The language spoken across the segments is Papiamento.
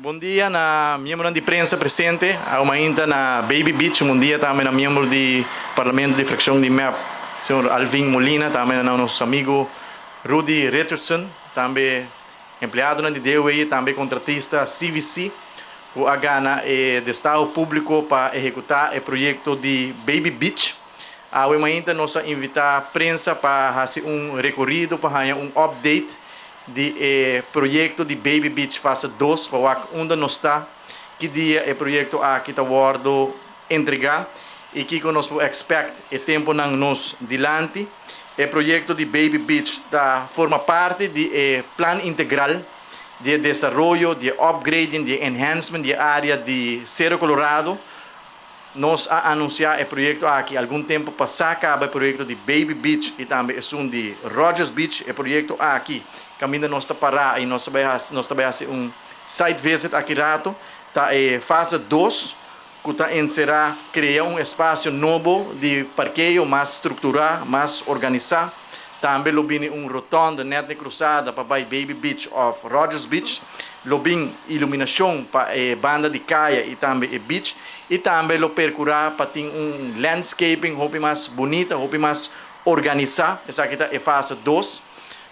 Bon dia na miembronan di prensa presente awe mainta na Baby Beach. Bon dia tambe na miembro di Parlamento di fraccion di mep, señor Alvin Molina, tambe na nos amigo Rudy Richardson, tambe empleadonan di DOW y tambe contratista CVC cu a gana e destaho publico pa ehecuta e proyecto di Baby Beach. Awe mainta nos a invita prensa pa haci un recorido pa haya un update di e proyecto di Baby Beach fase 2, pa wak unda nos ta, ki dia e proyecto aki ta wordo entrega y kico nos por expect e temponan nos dilanti. E proyecto di Baby Beach ta forma parti di e plan integral di e desaroyo, di e upgrading, di e enhancement di e area di Cero Colorado. Nos a anuncia e proyecto aki algun tempo pasa caba, e proyecto di Baby Beach y tambe esun di Rogers Beach. E proyecto aki, caminda nos ta para y nos ta bay haci un site visit aki rato, ta e fase 2, cu ta encera crea un espacio nobo di parkeo mas structura, mas organisa. Tambe lo bin un rotonde net na cruzada pa Baby Beach of Rogers Beach. Lo bin iluminacion pa e banda di caya y tambe e beach. Y tambe lo percura pa tin un landscaping hopi mas bunita, hopi mas organisa. Esaki ta e fase 2.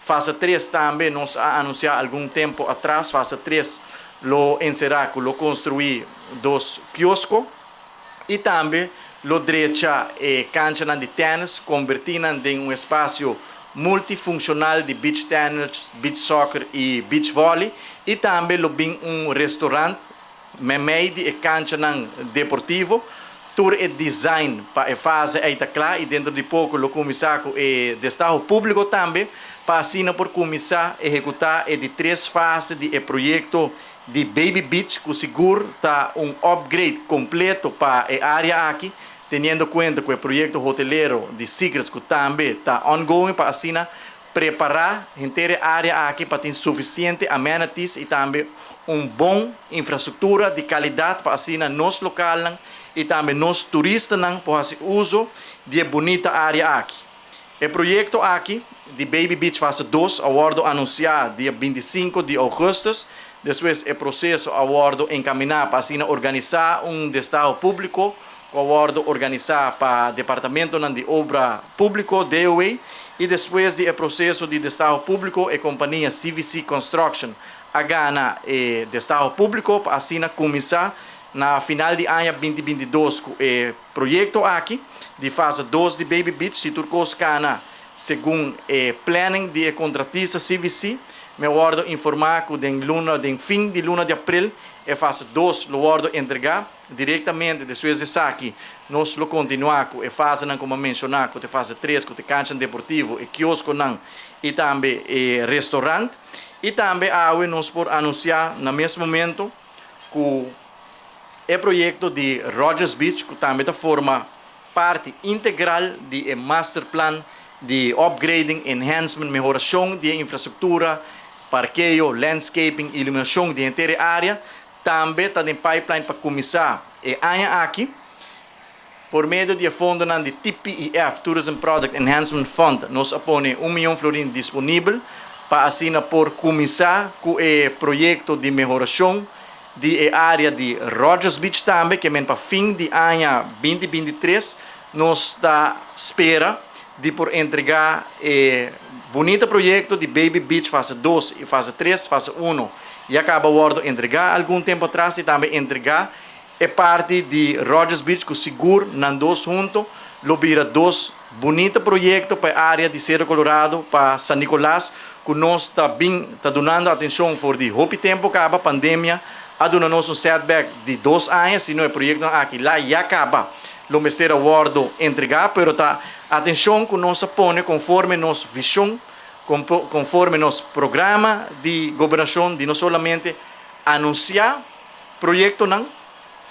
Fase 3 tambe nos a anuncia algun tempo atras. Fase 3 lo encera cu lo construi dos kiosco y tambe lo drecha e cancha di tennis, converti den un espacio multifuncional di beach tennis, beach soccer y beach volley, y tambe lo bin un restaurant meimei di e cancha deportivo. Tur e design pa e fase ey ta cla y dentro di poco lo cuminsa cu e destaho publico tambe pa asina por cuminsa ehecuta e di tres fase di e proyecto di Baby Beach, cu sigur ta un upgrade completo pa e area aki, teniendo cuenta cu e proyecto hotelero di Secrets cu tambe ta ongoing, pa asina prepara henter area aki pa tin suficiente amenities y tambe un bon infrastructura di calidad pa asina nos local y tambe nos turistanan por haci uso di e bunita area aki. E proyecto aki di Baby Beach fase 2 a wordo anuncia dia 25 di augustus. Despues e proceso a wordo encamina pa asina organisa un destaho publico, cu a wordo organisa pa Departamento di Obra Publico, DOW, y despues di e proceso di destaho publico, e compania CVC Construction a gana e destaho publico pa asina cuminsa na final di aña 2022 cu e proyecto aki di fase 2 di Baby Beach. Si tur cos cana segun e planning di e contratista CVC, mi a wordo informa cu den fin di luna di april e fase 2 lo wordo entrega directamente. Despues di esaki nos lo continua cu e fase nan como menciona, cu e fase 3, cu e cancha deportivo e kiosco nan y tambe e restaurant. Y tambe awe nos por anuncia na mes momento cu e proyecto di Rogers Beach, cu tambe ta forma parti integral di e master plan di upgrading, enhancement, mehoracion di infrastructura, parkeo, landscaping, iluminacion di henter area, tambe ta den pipeline pa cuminsa e aña aki. Por medio di fondo di TPEF, Tourism Product Enhancement Fund, nos a pone 1 miyon florin disponibel pa asina por cuminsa cu e proyecto di mehoracion di area di Rogers Beach tambe, kiermen pa fin di aña 2023 nos ta spera di por entrega e bunita proyecto di Baby Beach fase 2 y fase 3. Fase 1 ya caba di wordo entrega algun tempo atras y tambe entrega e parti di Rogers Beach, cu sigur nan dos hunto lo bira dos bunita proyecto pa e area di Cero Colorado, pa San Nicolas, cu nos ta bin ta dunando atencion for di hopi tempo caba. Pandemia a duna nos un setback di 2 aña, sino e proyecto aki la ya caba lo mester a wordo entrega, pero ta atencion cu nos a pone conforme nos vision, conforme nos programa di gobernacion, di no solamente anuncia proyectonan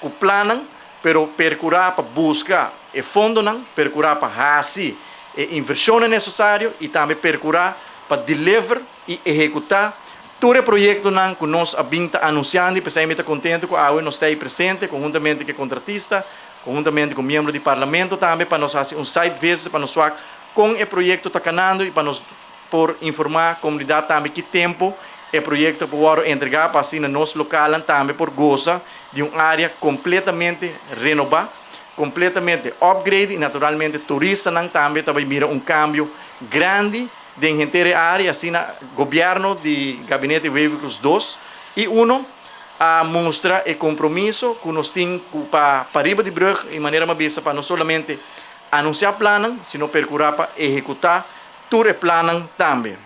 cu plannan, pero percura pa busca e fondonan, percura pa haci e inversion necesario y tambe percura pa deliver y ehecuta tur e proyectonan cu nos a bin ta anunciando. Y pesey ta contento cu awe nos ta presente conhuntamente cu e contratista, conhuntamente cu miembro di parlamento tambe, pa nos haci un site visit, pa nos wak con e proyecto ta canando y pa nos por informa e comunidad tambe ki tempo. E proyecto por wordo entrega pa asina nos localnan tambe por goza di un area completamente renoba, completamente upgrade y naturalmente turistanan tambe ta bay mira un cambio grandi den henter e area. Asina gobierno di Gabinete Wever-Croes 2 y 1 a mustra e compromiso cu nos tin cu pa pariba di brug y manera mi a bisa pa no solamente anuncia plannan, sino percura pa ehecuta tur e plannan tambe.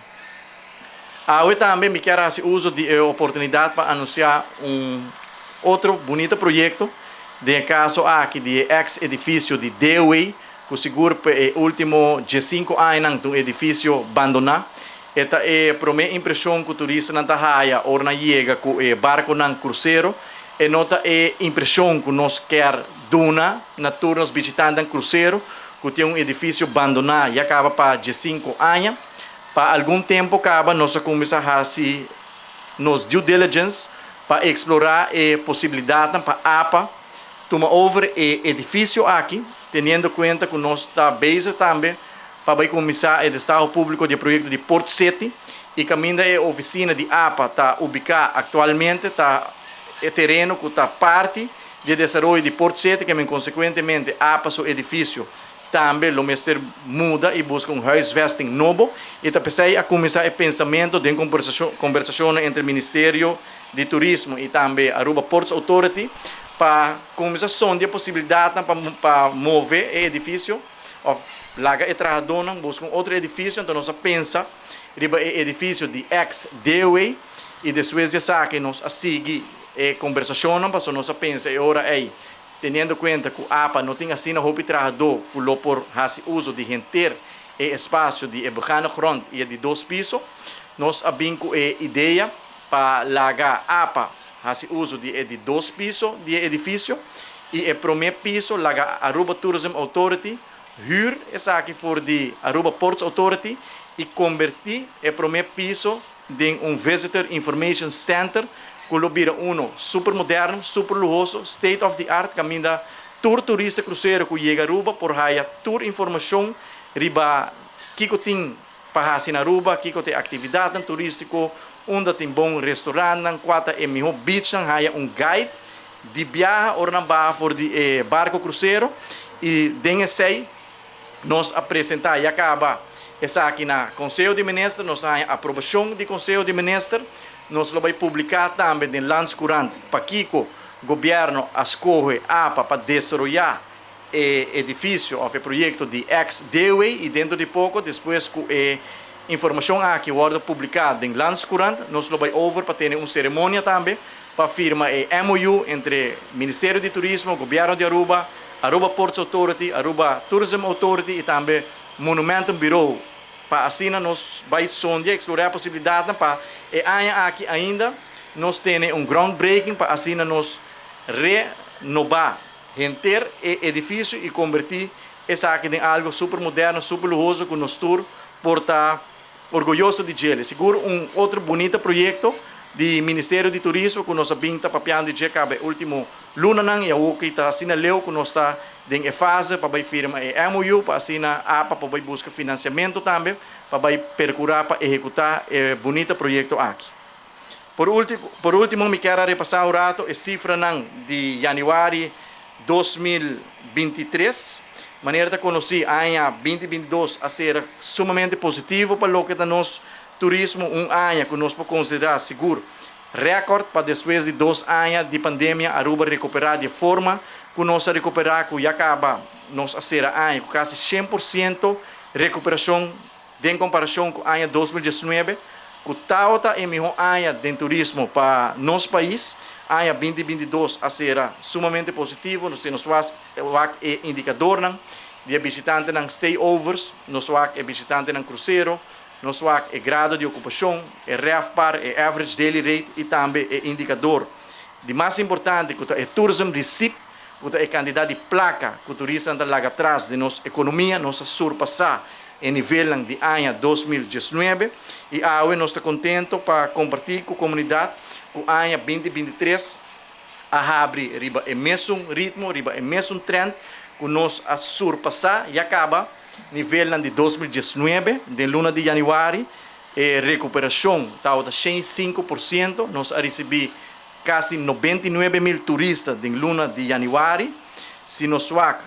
Awe tambe mi kier haci uso di e oportunidad pa anuncia un otro bunita proyecto, den e caso aki di e ex edificio di DOE, cu sigur pa e ultimo 15 añanan ta un edificio bandona. E ta e prome impresion cu turistanan ta haya ora nan yega cu e barconan crucero. E no ta e impresion cu nos kier duna na tur nos bishitantenan crucero, cu tin un edificio bandona ya caba pa 15 aña. Pa algun tempo caba nos a cuminsa haci nos due diligence pa explora e posibilidadnan pa APA tuma over e edificio aki, teniendo cuenta cu nos ta bezig tambe pa bay cuminsa e destaho publico di e proyecto di Port City y caminda e oficina di APA ta ubica actualmente ta e tereno cu ta parti di e desaroyo di Port City, cu consecuentemente APA su edificio tambe lo mester muda y busca un huisvesting nobo. Y ta pesey a cuminsa e pensamento den conversacion entre Ministerio di Turismo y tambe Aruba Ports Authority pa cuminsa sondia posibilidad pa move e edificio of laga e trahadornan busca un otro edificio. Anto nos a pensa riba e edificio di ex DOE y despues di esaki nos a sigui e conversacion, paso nos a pensa e ora ey, teniendo cuenta cu APA no tin asina hopi trahador cu lo por haci uso di henter e espacio di e begane grond y di dos piso, nos a bin cu e idea pa laga APA haci uso di e di dos piso di e edificio y e prome piso laga Aruba Tourism Authority huur esaki for di Aruba Ports Authority y converti e prome piso den un Visitor Information Center cu lo bira uno super moderno, super luhoso, state of the art, caminda tur turista crucero cu yega Aruba por haya tur informacion riba kico tin pa haci na Aruba, kico ta e actividad turistico, unda tin bon restaurant, cua ta e miho beach, haya un guide di biaha ora nan baha for di barco crucero. Y den esey nos a presenta ya caba esaki na Conseho di Minister, nos a aprobacion di Conseho di Minister, nos lo bay publica tambe den Landscourant pakico gobierno a scoge APA pa desaroya e edificio of e proyecto di ex-DOE y dentro di poco, despues cu e informacion aki wordo publica den Landscourant, nos lo bay over pa tene un ceremonia tambe pa firma e MOU entre Ministerio di Turismo, Gobierno di Aruba, Aruba Ports Authority, Aruba Tourism Authority y tambe Monumenten Bureau, pa asina nos bay sondia, explora e posibilidad pa e aña aki ainda nos tene un groundbreaking pa asina nos renoba henter e edificio y converti esaki den algo super moderno, super luhoso cu nos tur por ta orguyoso di dje. Sigur un otro bunita proyecto di Ministerio di Turismo cu nos a bin ta papiando di caba ultimo lunanan y awo ta asina leu cu nos ta den e fase pa bay firma e MOU pa asina APA pa bay busca financiamento tambe pa bay percura pa ehecuta e bunita proyecto aki. Por ultimo, mi kier repasa un rato e cifranan di januari 2023. Manera ta conoci, aña 2022 a ser sumamente positivo pa loke ta nos turismo, un aña cu nos por considera sigur record pa despues di 2 aña di pandemia Aruba recupera di forma cu nos a recupera, cu ya caba nos a cera aña cu casi 100% recuperacion den comparacion cu aña 2019, cu tabata e miho aña di turismo pa nos pais. Aña 2022 a ser sumamente positivo. Nos wak e indicadornan di bishitantenan stayovers, nos wak e bishitantenan crucero, nos wak e grado di ocupacion, e RevPAR, e average daily rate y tambe e indicador di mas importante, cu ta e tourism receipt, cu ta e cantidad di placa cu turistanan ta laga atras den nos economia, nos a surpasa e nivel di aña 2019. Y awe nos ta contento pa comparti cu e comunidad cu aña 2023 a habri riba e mesun ritmo, riba e mesun trend, cu nos a surpasa ya caba nivel di 2019 den luna di januari. E recuperacion tabata 105%. Nos a ricibi casi 99 mil turista den luna di januari. Si nos wak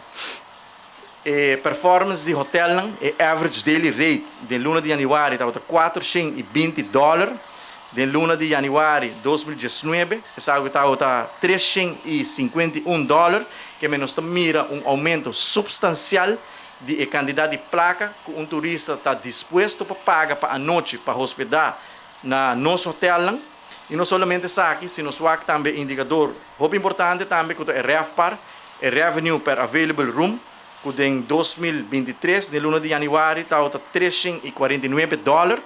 e performance di hotel, e average daily rate di luna di januari tabata 420 dollar. Di luna di januari 2019, esaki tabata 351 dollar, kiermen nos mira un aumento substancial di cantidad di placa cu un turista ta dispuesto pa paga pa anochi pa hospeda na nos hotel. Y no solamente esaki, sino wak tambe indicador hopi importante tambe, cu ta e RevPAR, e Revenue per Available Room, cu den 2023, na luna di januari, tabata 349 dollar.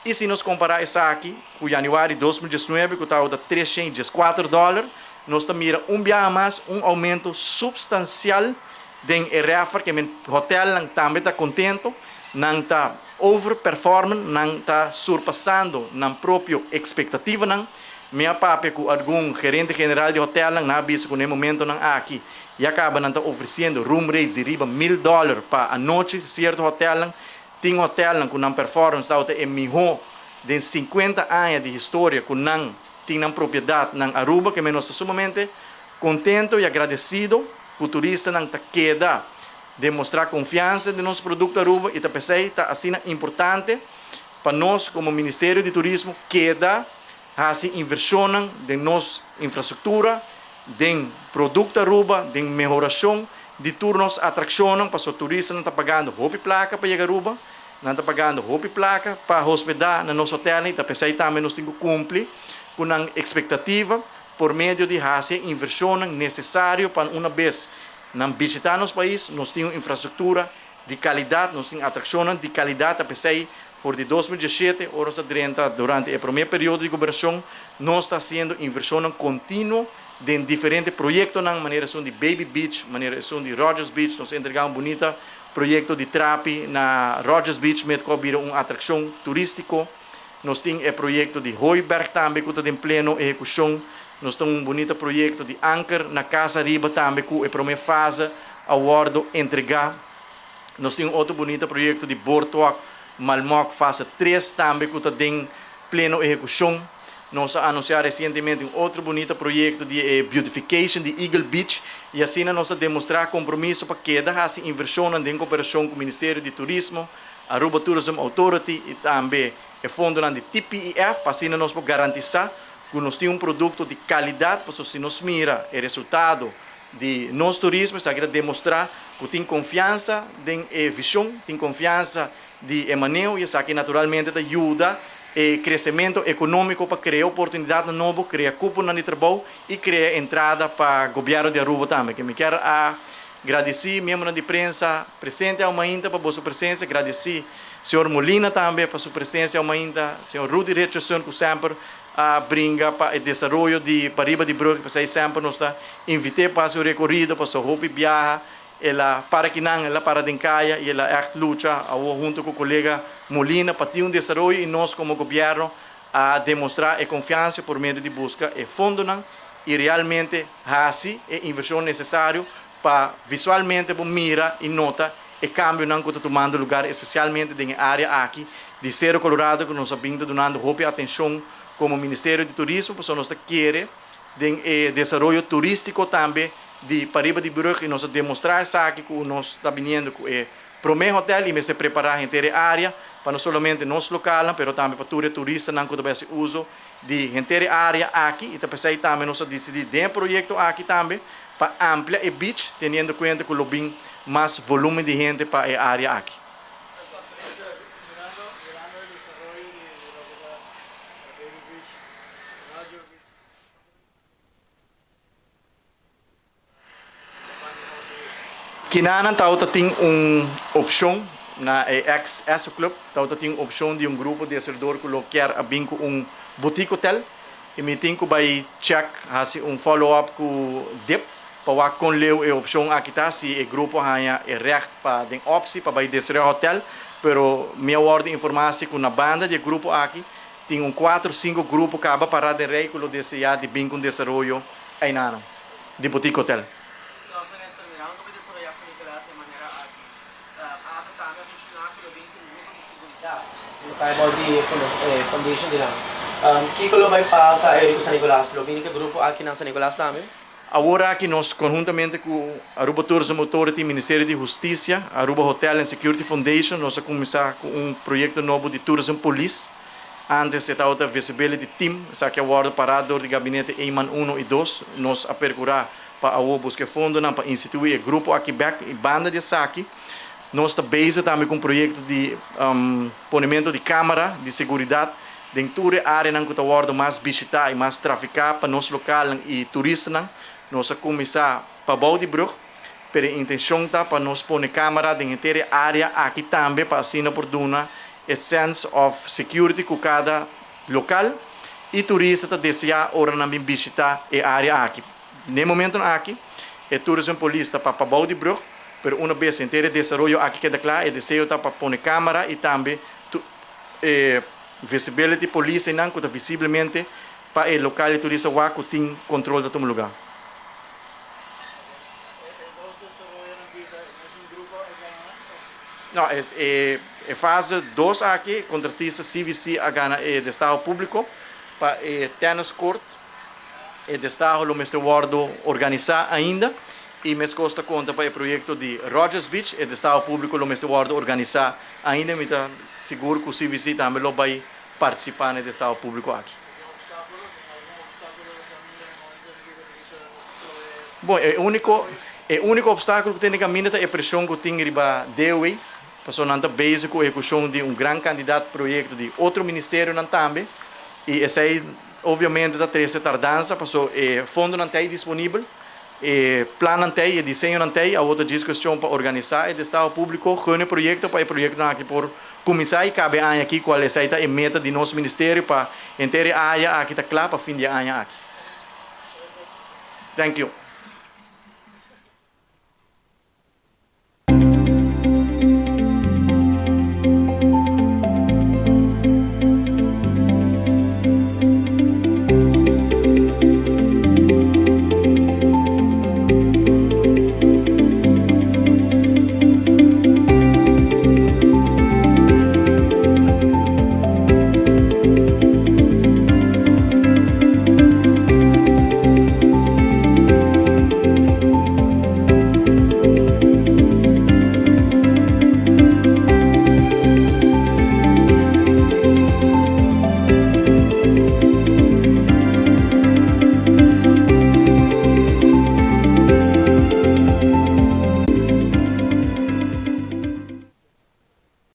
Y si nos compara esaki cu januari 2019, cu tabata 314 dollar, nos ta mira un biaha mas un aumento substancial den e RevPAR, kiermen hotel tambe ta contento, nan ta overperforming, nan ta surpasando nan propio expectativa nan. Mi a papia cu algun gerente general di hotel, nan a bisa cu na e momento nan aki ya caba nan ta ofreciendo room rates di riba $1000 pa anochi. Cierto hotel nan tin hotel nan cu nan performance ta e miho di 50 aña di historia cu nan tin nan propiedad na Aruba, kiermen nos ta sumamente contento y agradecido cu turistanan ta keda demostra confiansa den nos producto Aruba, y ta p'esey ta asina importante pa nos como Ministerio di Turismo keda haci inversion den nos infrastructura, den producto Aruba, den mehoracion di tur nos atraccion, pa e turistanan ta pagando hopi placa pa yega Aruba, nan ta pagando hopi placa pa hospeda na nos hotel, y ta p'esey tambe nos tin cu cumpli cu e expectativa por medio di haci inversion necesario pa un biaha nan bishita nos pais, nos tin infrastructura di calidad, nos tin atraccion di calidad. P'esey, for di 2017, ora 30, durante e prome periodo di gobernacion, nos ta haciendo inversion continuo den diferente proyecto, manera esun di Baby Beach, manera esun di Rogers Beach. Nos a entrega un bunita proyecto di trapi na Rogers Beach, met cu un atraccion turistico. Nos tin e proyecto di Hooiberg tambe, cu ta den pleno ehecucion. Nos tin un bunita proyecto di Anker na Cas Ariba tambe, cu e prome fase a wordo entrega. Nos tin otro bunita proyecto di Boardwalk Malmok fase 3 tambe, cu ta den pleno ehecucion. Nos a anuncia recientemente un otro bunita proyecto di beautification di Eagle Beach y asina nos a demostra compromiso pa keda haci inversion den cooperacion cu Ministerio di Turismo, Aruba Tourism Authority y tambe e fondo di TPEF, pa asina nos garantisa cu nos tin un producto di calidad, pa si nos mira e resultado di nos turismo, esaki ta demostra cu tin confiansa den e vision, tin confiansa den e maneho, y esaki naturalmente ta yuda e crecemento economico pa crea oportunidad nobo, crea cupo di trabou y crea entrada pa gobierno di Aruba tambe. Cu mi kier a gradici miembro di prensa presente ainda pa boso presencia, gradici señor Molina tambe pa su presencia ainda, señor Rudy Richardson, cu semper a bringa pa e desaroyo di Pariba di Brug, pa semper nos ta invit'e pa su recorido, pa su hopi biaha, el a para akinan, el a para den caya y el a echt lucha hunto cu e colega Molina pa tin un desaroyo, y nos como gobierno a demostra e confiansa por medio di busca e fondo y realmente haci e inversion necesario pa visualmente mira y nota e cambio cu ta tumando luga, especialmente den e area aki di Sero Colorado, cu nos ta dunando hopi atencion como Ministerio di Turismo, pasobra nos kier den desaroyo turistico tambe di Pariba di Brug, y nos a demostra esaki cu nos ta bini cu e prome hotel y mester prepara henter e area pa no solamente nos local, pero tambe pa tur turistanan cu ta haci uso di henter e area aki. Y p'esey tambe nos a dicidi den e proyecto aki tambe pa amplia e beach, teniendo cuenta cu lo bin mas volumen di hende pa e area aki. Mirando el desarrollo de lo que era Baby Beach, Roger Beach, Kinanan tawata tin un opcion na ex Esso Club, tawata tin opcion di un grupo di desaroyador cu lo kier a bin cu un boutique hotel, y mi tin cu bay check, haci un follow up cu DIP pa wak con leu e opcion aki ta, si e grupo haya e recht pa den optie pa bay desaroya hotel, pero mi a wordo informa cu na banda di e grupo aki tin un 4, 5 grupo caba para den rij cu lo desea di bin cu desaroyo einan di boutique hotel. No, minister, mirando con desaroya San Nicolas di manera aki. Ata tambe a menshoná ku lo bin ku un grupo di seguridat lo kai bou di e foundation di nan. Kiko lo bai pasa ayori ku San Nicolas? Lo bini ku e grupo aki na San Nicolas tambe? Awor aki nos konhuntamente ku Aruba Tourism Authority, Ministerio di Hustisia, Aruba Hotel and Security Foundation nos a kuminsá ku un proyekto nobo di Tourism Police. Antes e tabata Visibility Team, esaki a wòrdu pará dor di Gabinete Eman uno i dos. Nos a perkurá pa awor buska e fondonan pa instituí e grupo aki bèk i banda di esaki nos ta bezig tambe ku un proyekto di ponementu di kámara di seguridat den tur e áreanan ku ta wòrdu mas bishitá i mas trafiká pa nos lokalnan i turistanan. Nos a kuminsá pa bou di brùg, pero e intenshon ta pa nos pone kámara den henter e área aki tambe pa asina por duna e sense of security ku kada lokal i turista ta deseá ora nan bin bishitá e área aki. N'e momentonan aki, e Tourism Police ta pa pabou di brug, pero una bes henter e desaroyo aki keda kla, e deseo ta pa pone camera y tambe e visibility police einan cu ta visiblemente pa e local y turista wak cu tin control ta tuma lugar. No, e fase dos aki, contratista CVC a gana e destaho publico pa e tennis court. E destaho lo mester wòrdu organisá ainda i meskos ta konta pa e proyekto di Rogers Beach. E destaho públiko lo mester wòrdu organisá ainda. Mi ta sigur ku CVC tambe lo bai partisipá na e destaho públiko aki. Bon, e úniko e úniko opstákulo ku tin den kaminda ta e preshon ku tin riba DOW, pasobra nan ta bezig ku ehekushon di un gran kantidat proyekto di otro ministerionan tambe i esei Obviamente ta trese tardansa paso e fondonan ta ei disponibel, e plannan ta ei, e diseñonan ta ei, awor ta djis cuestion pa organisa e destaho publico, gun e proyecto pa e proyectonan aki por cuminsa y cabe aña aki cual esei ta e meta di nos ministerio pa henter e aya aki ta cla pa fin di e aña aki. Thank you.